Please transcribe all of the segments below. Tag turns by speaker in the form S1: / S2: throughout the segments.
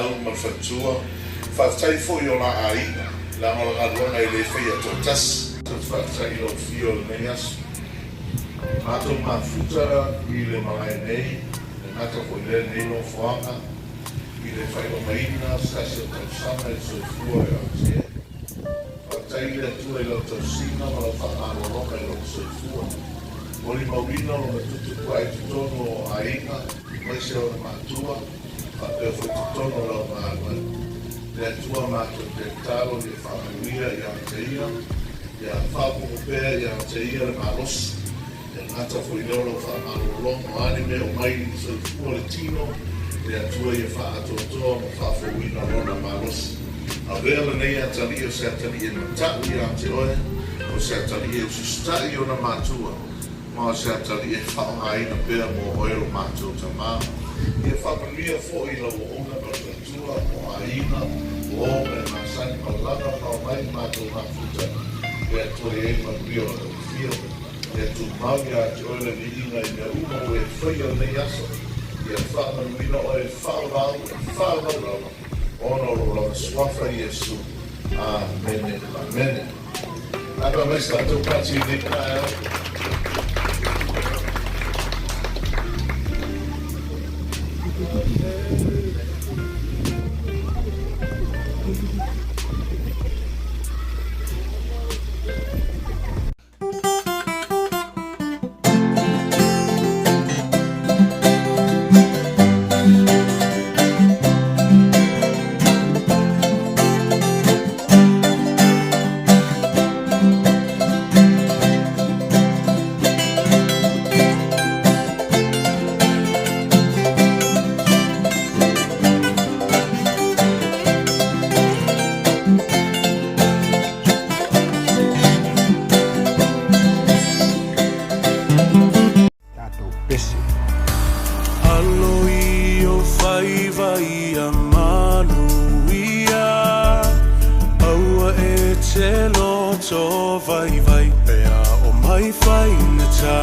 S1: Auli ma le faletua. Faafetai foi i o la aiga, leaga o le galuega e le faia toatasi. Ou te faafetai i lau afio i lenei aso. Matou mafuta i le malae nei, e gata foi i lenei nofoaga i le faailogaina o se tasi o tausaga i le soifua e aotea. Faafetai i le Atua i lau tausiga ma lau faamalologa i lou soifua. Molimauina lona tuputupuae i totonu o aiga, aemaise ona matua, faapea foi totonu o lau galuega. Le Atua matou te tatalo ia faamanuia ia te ia, ia faaopoopo pea ia te ia le malosi. E gata foi lea o lau faamalologa, o a ni mea o mai i le soifua le tino, le Atua ia faaatoatoa ma faafouina lona malosi. Avea lenei atalii o se atalii e matau ia te oe, o se atalii e usiusitai i ona matua, ma o se atalii e faaaogaina pea mo oe lo matou Tama. Ia faamanuia foi i lau auauna ma le faletua, o aiga, o o mea masani ma lana ma omai i matou mafuta, le Atua e i ai le manuia o lau afio. Ia tumau ia te oe le viiga i mea uma ua e faia lenei aso. Ia faamanuina oe e faavavau e faavavau lava, ona o lou lava suafa Iesu. Amene. Amene. Ae mai se tatou pati i lenei taeao.
S2: Tatou pese.
S3: Alo i o faiva ia manuia, Aua e te loto vaivai pea o mai faigata.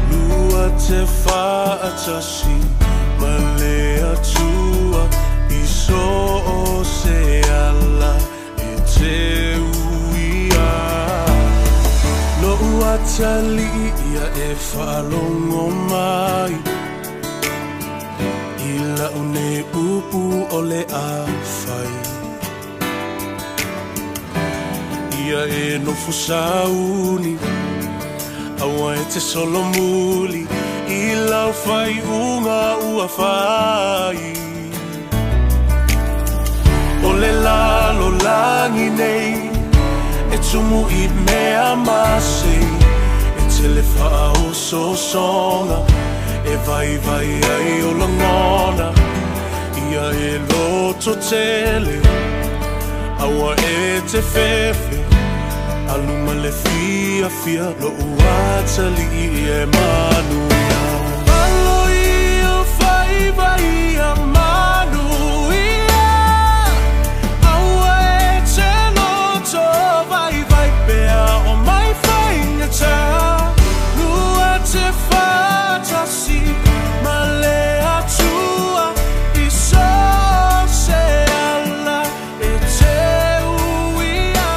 S3: Lua te faatasi ma le Atua i so o se ala e te uia. Lo'u atalii ia e faalogo mai i la'u nei upu o le a fai. Ia e nofo sauni, aua e te solomuli i lau faaiuga ua fai. O le lalolagi nei e tumu i mea masei, e tele faaosoosoga e vaivai ai o lagona. Ia e loto tele, aua e te fefe, alu ma le fiafia, lo'u atalii e manuia. Alo i o faiva ia manuia, aua e te loto vaivai pea o mai faigata. Lua te faatasi ma le Atua i so o se ala e te uia.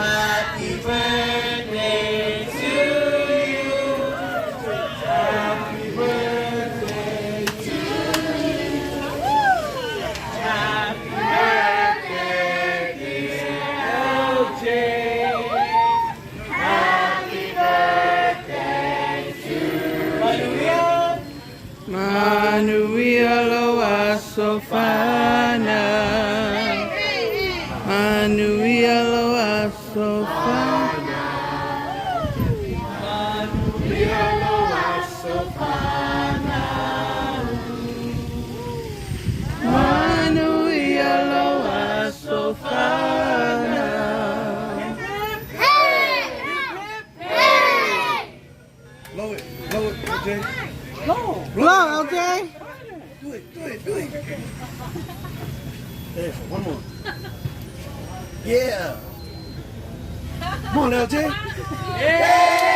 S4: Happy birthday to you. Happy birthday to you. Happy birthday, dear LJ. Happy birthday to you.
S5: Manuia loa sofana. Manuia loa sofana.
S4: Manuia loa sofana.
S5: Manuia loa sofana.
S2: Blow it, blow it, LJ.
S5: Blow, LJ.
S2: Do it, do it, do it. There, one more. Yeah. Come on, LJ.
S4: Yeah!